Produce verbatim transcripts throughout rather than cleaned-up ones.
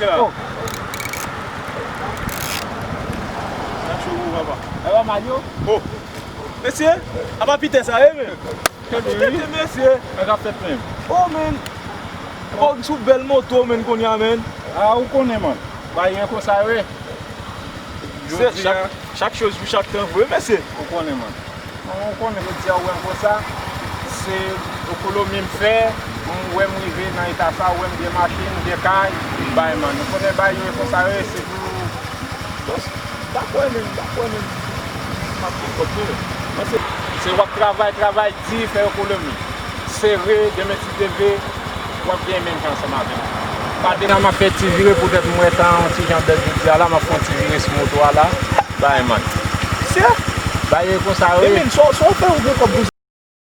Oh. Sa cho wi, papa. Sa va, Mario? Oh. Mesye, apa piten sa ye, men? Tèt, mesye. Sa k ap fèt menm? Oh, men. Bon, sou bèl moto, men, kounye a, men. Ah, ou konnen, man. Bagay yo konsa yo ye. Se chak, chak choz pou chak tan vre, mesye. Ou konnen, man. Ou konnen, jodi a, ou wè m konsa, se ekonomi m fè, ou wè m rive nan eta sa, ou wè m gen machin, m gen kay, bay, man. Ou konnen bagay yo konsa yo ye, se pou, m pa kwè menm, m pa kwè menm. M ap gen kòb vre. Mwen se, se w ap travay, travay di, fè ekonomi. Sere, demen ti leve, w ap gen menm jan ansanm avè m. Pa de nan m ap fè ti vire poutèt m wè tan an yon ti jan bèl jodi a la, m ap fè yon ti vire sou moto a la. Bay, man. Bay yo konsa yo ye. Emin, sa w fè ou gen kòb pou sa?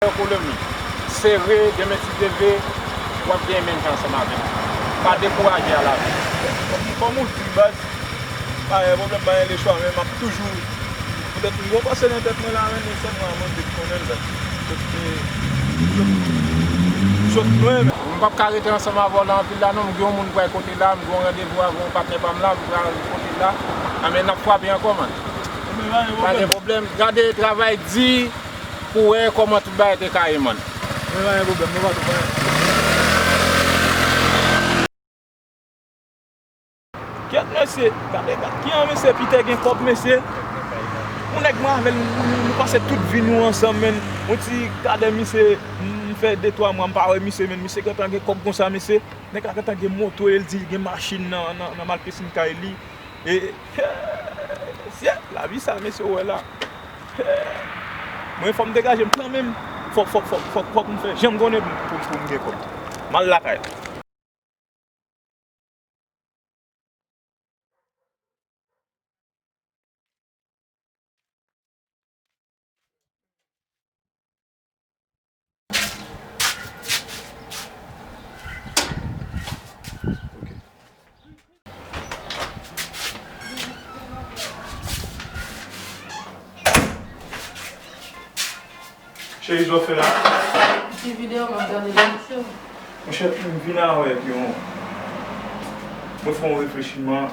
Ekonomi. Sere, demen ti leve, w ap gen menm jan ansanm avè m. Pa dekouraje a lavi. Kòm, kòm ou di, baz, pa gen pwoblèm, pa gen lechwa, men m ap toujou, poutèt m gen yon panse nan tèt mwen la, men, men sèlman mwen te konnen l, baz. Sot, sot, sot lwen, men. M p ap ka rete ansanm avè w la anpil la, non. M gen yon moun pou al kote la, m gen yon randevou avè yon patnè pa m la, m pral kote l la. Anben, n ap frape ankò, man. Pa gen pwoblèm. Gade, travay di pou wè kòman tout bagay te ka ye, man. Men pa gen pwoblèm, non, patwon, pa gen. Kèt, mesye, gade, gade, ki an, mesye, Pitè gen kòb, mesye. Yon nèg mwen avè l, nou, nou, nou pase tout vi nou ansanm, men. Yon ti gade, misye, m fè de twa mwa, m pa wè misye, men misye gentan gen kòb konsa, mesye. Nèg la gentan gen moto, e l di l gen machin nan, nan, nan malpisin kay li. E, mesye, lavi sa, mesye, ou wè la. Mwen, fò m degaje m kanmenm. Fòk, fòk, fòk, fòk, fòk m fè jan m konnen pou, pou, pou m gen kòb. M al lakay la. Cheri, sa w fè la? Ti videyo m ap gade la, monchè. Monchè, m vin avèk yon, mwen fè yon reflechiman.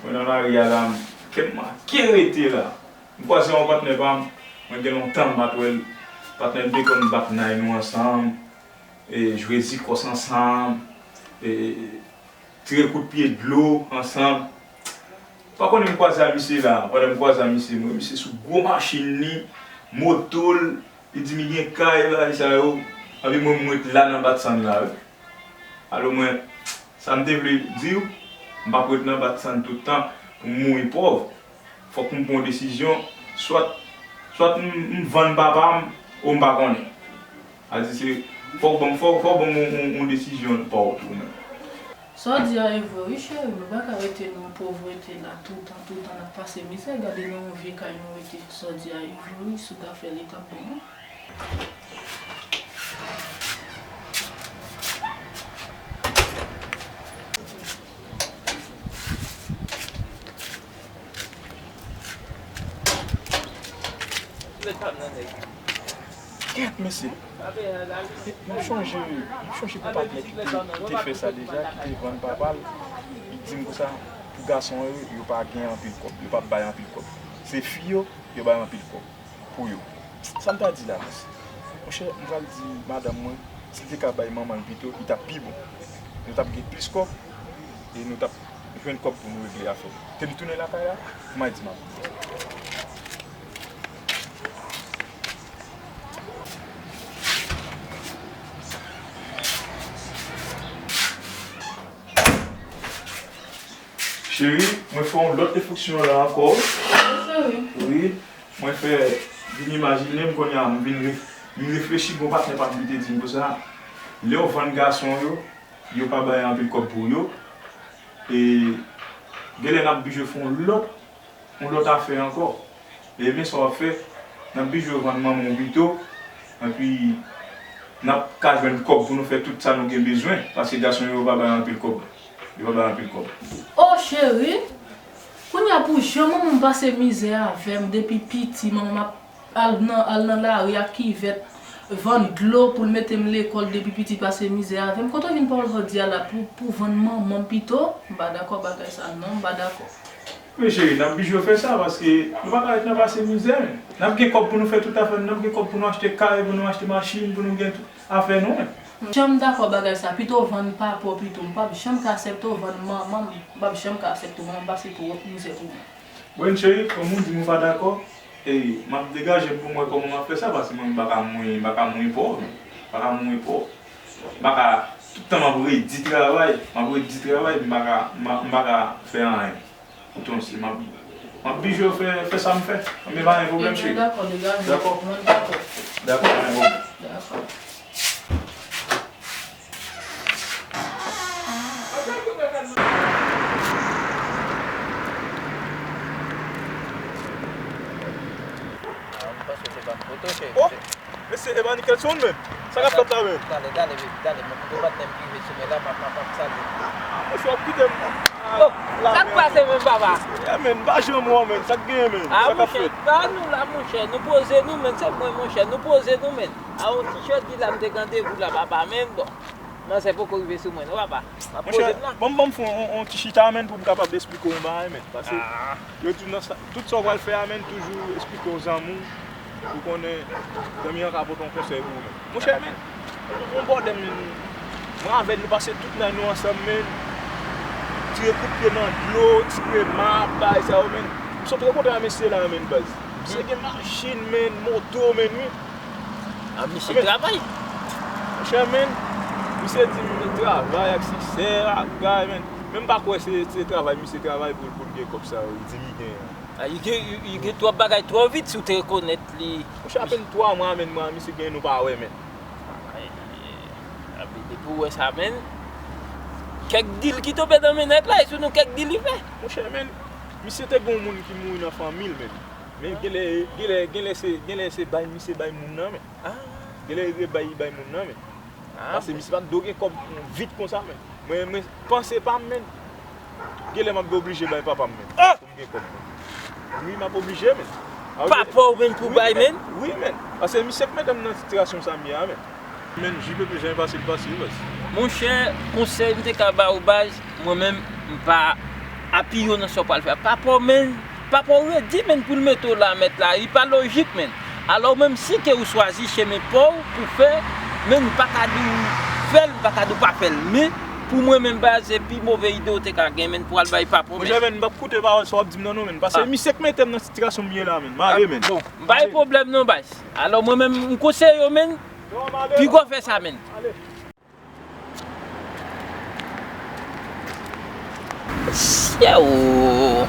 Mwen nan lari a la, m, kè m manke rete la. M kwaze yon patnè pa m, mwen gen lontan m pa t wè l. Patnè m te konn bat nay nou ansanm, e, jwe zikòs ansanm, e, tire kout pye dlo ansanm. Pa konnen m kwaze a misye la, pandan m kwaze a misye, m wè misye sou gwo machin li, moto l, li di m li gen kay, bagay sa yo. Anpi mwen, m ret la nan batsann la, wi. Alò mwen, sa m te vle di w, m p ap ret nan batsann tout tan pou m mouri pòv. Fòk m pran yon desizyon, swat, swat m, m vann papa m, ou m pa konnen. Sa di se, fòk ban m, fòk, fòk ban m yon, yon, yon desizyon pa w tou menm. Sa w di a e vre wi cheri, nou pa ka rete nan povrete la toutan, toutan n ap pase mizè, gade nan yon vye kay nou rete, sa w di a e vre wi, si w ta fè l li t ap bon wi. Kèt, mesye. M ap chonje, m ap chonje pou patnè ki te, ki te fè sa deja, ki te vann papa l. Li di m konsa, pou gason yo, yo pa gen anpil kòb, yo p ap bay anpil kòb. Se fi yo, yo bay anpil kòb pou yo. Sa m ta di la, mesye? Monchè, m pral di madanm mwen, si l te ka bay manman l pito, li t ap pi bon. Nou t ap gen plis kòb, e nou t ap jwenn kòb pou nou regle afè. Te m tounen lakay la, m al di madanm mwen. Cheri, mwen fè yon lòt refleksyon la ankò. Wi, cheri. Wi, mwen fè vin imajine m kounye a, m vin ref-, m reflechi, gon patnè pa m ki te di m konsa, lè w vann gason yo, yo pa bay anpil kòb pou yo. E genlè n ap blije fè yon lòt yon lòt afè ankò. Ebyen, sa w ap fè, n ap blije vann manman w pito, epi n ap ka jwenn kòb pou nou fè tout sa nou gen bezwen, paske gason yo pa bay anpil kòb. Yo pa bay anpil kòb. O cheri, kounye a pou jan manman m pase mizè avè m depi piti, manman m ap al nan, al nan lari ak kivèt, Vann dlo pou l mete m lekòl depi piti, pase mizè avè m. Kote w jwenn pawòl sa w di a la pou, pou vann manman m pito? M pa dakò bagay sa non, m pa dakò. Men cheri, n ap bijo fè sa paske nou pa ka ret nan pase mizè, men. N ap gen kòb pou nou fè tout afè nou, n ap gen kòb pou nou achte kay, pou nou achte machin, pou nou gen tout afè nou, men. M janm dakò bagay sa, pito w vann papa w pito, m p ap janm ka aksepte w vann manman m, m p ap janm ka aksepte w vann l pase twòp mizè pou mwen. Bon cheri, kòm ou di m ou pa dakò, e, m ap degaje m pou m wè kòman m ap fè sa, paske mwen m pa ka mouri, m pa ka mouri pòv, m pa ka mouri pòv. M pa ka, tout tan m ap redi travay, m ap redi travay, m pa ka, m pa, m pa ka fè anyen. Kouton si, m ap, m ap bijo fè, fè sa m fè. Men pa gen pwoblèm, cheri. Dakò, degaje. Dakò. Mwen dakò. Dakò, pa gen pwoblèm. Dakò. Ah, m panse se pa m foto, cheri. Oh! Mesye Ebany Kelson, men. Sa k ap fèt la, men? Gade, gade, baby, gade, men, mwen gen patnè m ki rive sou mwen la, m ap, m ap, m ap salye. Ah, monchè, w ap kite m. Oh, sa k pase, men, papa? Yeah, men, m pa janm wè w, men. Sa k genyen, men? Ah, sa k ap fèt? Ah, monchè, pa nou la, monchè. Nou poze nou, men. Se mwen, monchè. Nou poze nou, men. A yon ti jodi la, m te gen randevou la, papa, men, bon. Manzè poko rive sou mwen, non, papa. M ap poze m la. Monchè, ban m, ban m fè yon, yon ti chita, men, pou m kapab esplike w yon bagay, men. Paske, ah, yo di w nan sa, tout sa w pral fè a, men, toujou esplike w zanmi w. Ou konnen, zanmi an ka pote yon konsèy pou ou, men. Monchè, men, yon bòdè, men, mwen avè l, nou pase tout nan nou ansanm, men. Tire kout pye nan dlo, tire mab, bagay sa yo, men. M sot rankontre a mesye la, men, baz. Misye gen machin, men, moto, men, wi. Ah, misye travay. Monchè, men, misye di m travay ak siksè, ak bagay, men. Men m pa kwè se, se travay, misye travay pou, pou l gen kòb sa yo, li di li gen an. Ah, li gen, li, li gen twòp bagay twò vit si w te rekonèt li. Monchè, apèn twa mwa, men, mwen, misye gen nou pa wè, men. Ay, ay, ay, depi w wè sa, men. Kèk dil ki tonbe nan men nèg la, e sou nou kèk dil li fè. Monchè, men, misye te gen yon moun ki mouri nan fanmi l, men. Men genlè, genlè, genlè se, genlè se bay misye bay moun nan, men. Ah. Genlè li bay, li bay moun nan, men. Ah, paske bon. Misye pa t dwe gen kòb vit konsa, men. Mwen, mwen, panse pa m, men. Genlè m ap oblije bay papa m, men. Ah! Pou m gen kòb, men. Wi, m ap oblije, men. Ah, wi, papa w, men, pou bay, men? Wi, men. Paske misye k mete m nan sitiyasyon sa m ye a, men. Men, J P P jan e pase, l pase, baz. Monchè, konsèy m te ka ba w, baz, mwen menm, m pa apiye w nan sa w pral fè a. Papa w, men, papa w redi, men, pou l mete w la, mèt la, li pa lojik, men. Alò, menm si ke ou chwazi chemen pa w pou fè, men, m pa ka di w fè l, m pa ka di w pa fè l. Men, pou mwen menm, baz, se pi move ide w te ka gen, men, pou al bay papa w, men. Monchè, men, m p ap koute pawòl sa w ap di m nan, non, men. Paske misye k mete m nan sitiyasyon m ye la, men. M ale, men. Bon, m pa gen pwoblèm, non, baz. Alò, mwen menm, m konseye w, men. Piga w fè sa, men. Syew!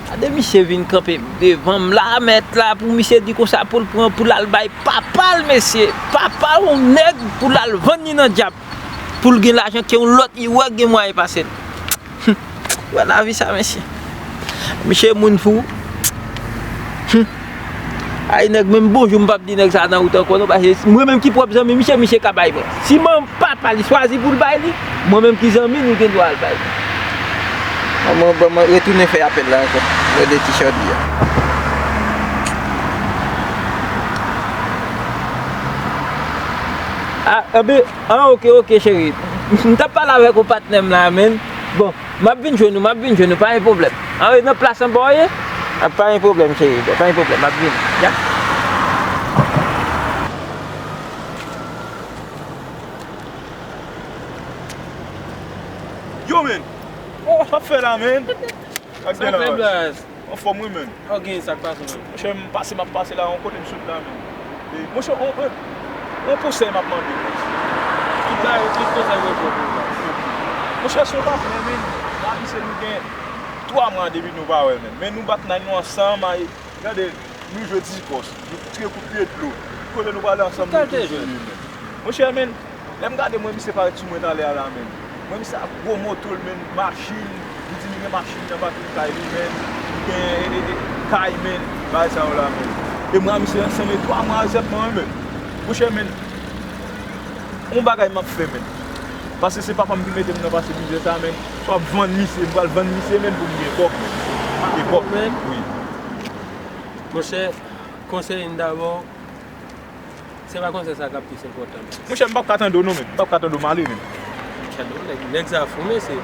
Gade misye vin kanpe devan m la, mèt la, pou misye di konsa pou l pran, pou l al bay papa l, mesye. Papa yon nèg pou l al vann li nan dyab. Pou l gen lajan ke yon lòt li wè gen mwayen pase l. Wè lavi sa, mesye. Misye moun fou. Ay, nèg, menm bonjou m p ap di nèg sa nan wout ankò, non, paske mwen menm ki pwòp zanmi misye, misye ka bay mwen. Si mwen papa li chwazi pou l bay li, mwen menm ki zanmi li, li gen dwa al bay li. An, mwen, ban mwen retounen fè apèl la ankò. Rele ti Shorty a. Ah, enben, ah, ok, ok, cheri. M t ap pale avèk yon patnè m la, men. Bon. M ap vin jwenn ou, m ap vin jwenn ou, pa gen pwoblèm. Ann ret nan plas anba w ye? A, pa gen pwoblèm, cheri, pa gen pwoblèm, m ap vini. Ya. Yo, men! Oh, sa w ap fè la, men? Sa k gen la, baz? Anfòm, wi, men. Sa w gen, sa k pase, men? Monchè, m pase, m ap pase la, yon kote m sot la, men. E, monchè, on, on, on konsèy m ap mande, baz. Tout bagay, tout konsèy mwen pran pou ou, baz. Monchè, si w pa kwè, men, m avise nou gen twa mwa depi nou pa wè, men. Men nou bat nan nou ansanm, ay, gade, nou jwe dizipòs, nou tire kout pye dlo. Kote nou prale ansanm, nou toujou ye, men. Monchè, men, lè m gade mwen, misye parèt sou mwen talè a la, men. Mwen, misye ak gwo moto l, men, machin, li di li gen machin nan pakin kay li, men, li gen, e, e, e, kay, men, bagay sa yo la, men. E mwen ak misye ansanm e twa mwa egzakteman, wi, men. Monchè, men, yon bagay m ap fè, men. Paske se papa m ki mete m nan pase mizè sa, men. Swa m vann misye, m pral vann misye, men, pou m gen kòb, men. E kòb, men, wi. Monchè, konseye m dabò. Se pa konsèy sa k ap plis enpòtan. Monchè, m p ap ka tande w non, menm. M p ap ka tande w, m ale, menm. Gade yon nèg, nèg sa fou, mesye.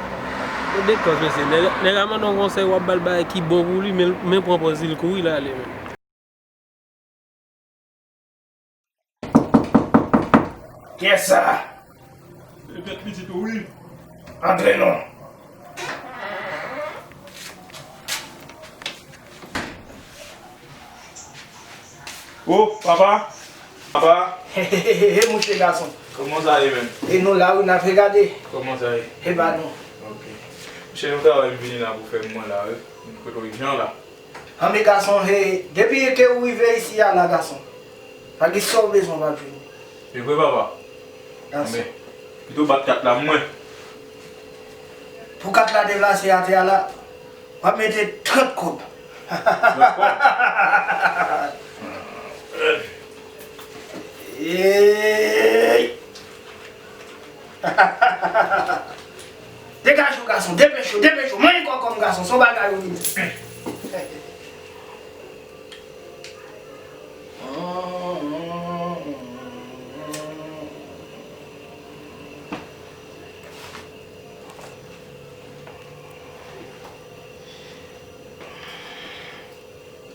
Ou dekòz, mesye. Nèg, nèg a mande yon konsèy, w ap ba l bagay ki bon pou li, men, men pran pòz li, l kouri, l ale, menm. Kiyès sa? Se tèt pitit ou, wi. Antre non. O, papa! Papa! He, he, he, he, he, mouche gason. Kòman sa ye menm? E nou la wi, n ap regade. Kòman sa ye? E ba nou. Ok. Monchè, yon travay m vini la pou fè mwen la, wi. Kote w jan la? Anben gason, he, depi ke ou rive isi a la gason, pa gen sa w bezwen w p ap jwenn. E vre papa? Gason. Anben, pito bat kat la mwen. Pou kat la deplase atè a la, w ap mete trant kòb. Trant kòb? Ey! Degaje w gason, depeche w, depeche w, manyen kòkòm gason, se yon bagay ou vin.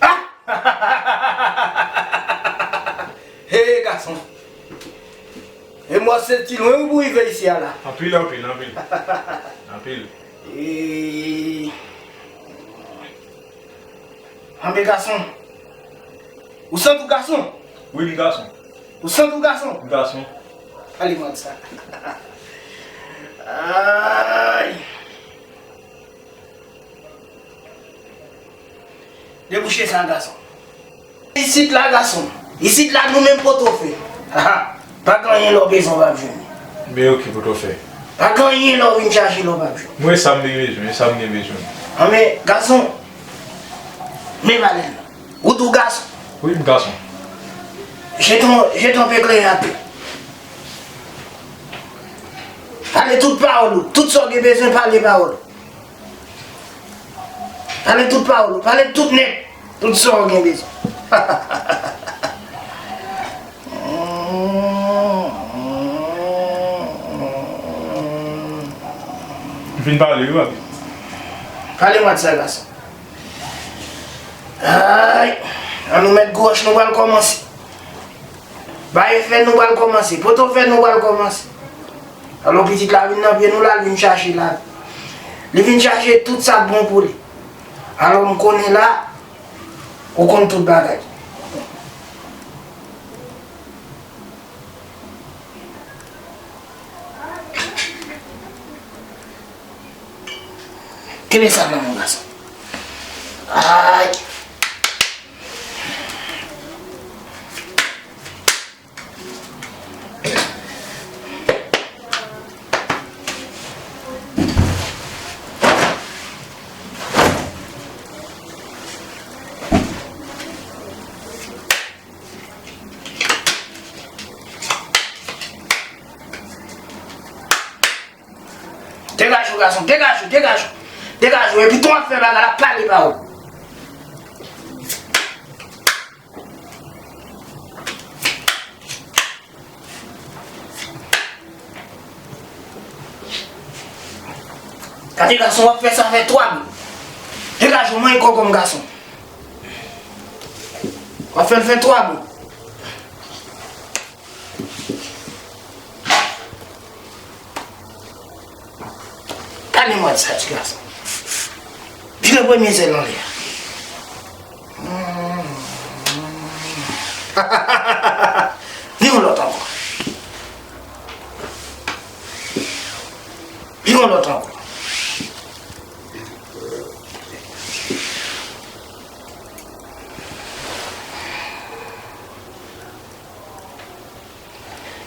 Ah! Hey, gason. E mwen soti lwen wi pou rive isi a la. Anpil, anpil, anpil. Anpil. E... Anben gason. Ou santi w gason? Wi, m gason. Ou santi w gason? M gason. Ale mwen di sa. Ay. Debouche sa, gason. Isit la, gason. Isit la, nou menm Pòtoprens. Aha. Pa gen anyen lè w bezwen w p ap jwenn li. Men ok, Pòtoprens. Pa gen anyen lè w vin chache lè w p ap jwenn. Mwen, sa m te bezwen, sa m te bezwen. Anben, gason, men pale l. Ou tou gason. Wi, m gason. Jeton, jeton pe klere atè. Pale tout pawòl ou. Tout sa w gen bezwen, pale pawòl ou. Pale tout pawòl ou, pale tout nèt, tout sa w gen bezwen. M fin pale wi, papi. Pale mwa de sa, gason. Ay, an nou mèt gwòch, nou pral kòmanse. Bay efè, nou pral kòmanse. Poto fè, nou pral kòmanse. Alò, pitit la vin nan pye nou la, l vin chache la. Li vin chache tout sa k bon pou li. Alò, m konnen la, ou konn tout bagay. Kenbe sa nan men w, gason. Ay! Degaje w, gason, degaje w, degaje w. Degaje w, epi tou w ap fè bagay la, pale pawòl. Gade gason, w ap fè sa fè twa bout. Degaje w, manyen kòkòm gason. W ap fè l fè twa bout. Gade mwa sa, ti gason. Vire premye zèl anlè a. Vire yon lòt ankò. Vire yon lòt ankò.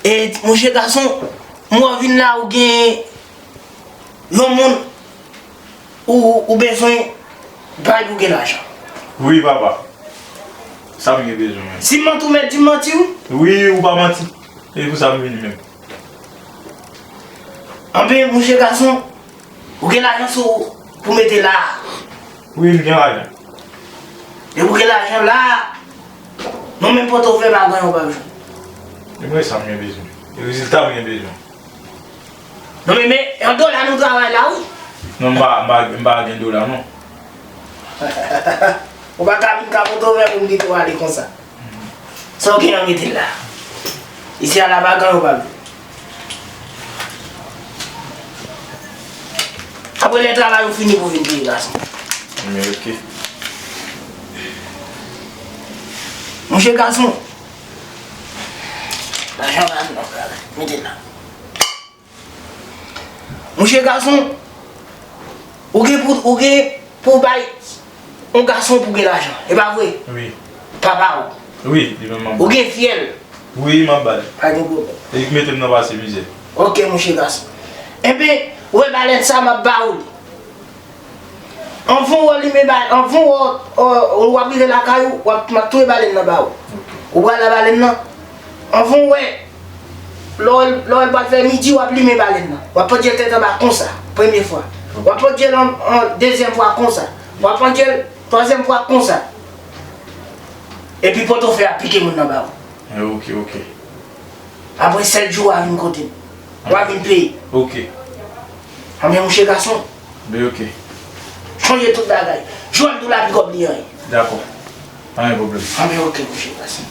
E, monchè gason, m wè w vin la, ou gen yon moun ou, ou bezwen bay pou gen lajan. Wi, papa. Sa m gen bezwen, menm. Si m manti, ou mèt di m manti, wi. Wi, ou pa manti. E pou sa m vini menm. Anben, monchè gason, ou gen lajan sou ou pou mete la a? Wi, m gen lajan. Depi w gen lajan la a, nou menm Pòtoprens pa gen anyen w p ap jwenn. E mwen sa m gen bezwen. E rezilta m gen bezwen. Non, men, men, yon dola nou travay la, wi. Non, m pa, m pa, m pa gen dola, non. Ou pa ka vin ka moto vè pou m kite w ale konsa. Sa w gen an mete l la. Isi a la pa gen yon pa vle. Apre lè travay ou fini pou vin peye gason. Men ok. Monchè gason. Lajan pa nan travay. Mete l la. Monchè gason, ou gen pou, ou gen pou bay yon gason pou gen lajan. E pa vre? Wi. Papa ou. Wi, li menm m ap ba l. Ou gen fyèl. Wi, m ap ba l. Pa gen pwoblèm. E li k mete m nan pase mizè. Ok, monchè gason. Enben, ou wè balèn sa m ap ba ou li. Anvan w limen ba, anvan w, w, w ap rive lakay ou, w ap, m ap touye balèn nan ba ou. Ou pral la balèn nan. Anvan w wè, lè w, lè w pral fè midi, w ap limen balèn nan. W ap pandye l tèt anba konsa, premye fwa. W ap pandye l an, an dezyèm fwa konsa. W ap pandye l twazyèm fwa konsa. Epi pòtofèy ap pike moun nan ba ou. Eh, ok, ok. Apre sèt jou, w a vin kote m. W a vin peye. Ok. Anben, monchè gason. Ben, ok. Chonje tout bagay. Jwenn tou lapi kòb li an ye. Dakò. Pa gen pwoblèm. Anben, ok, monchè gason.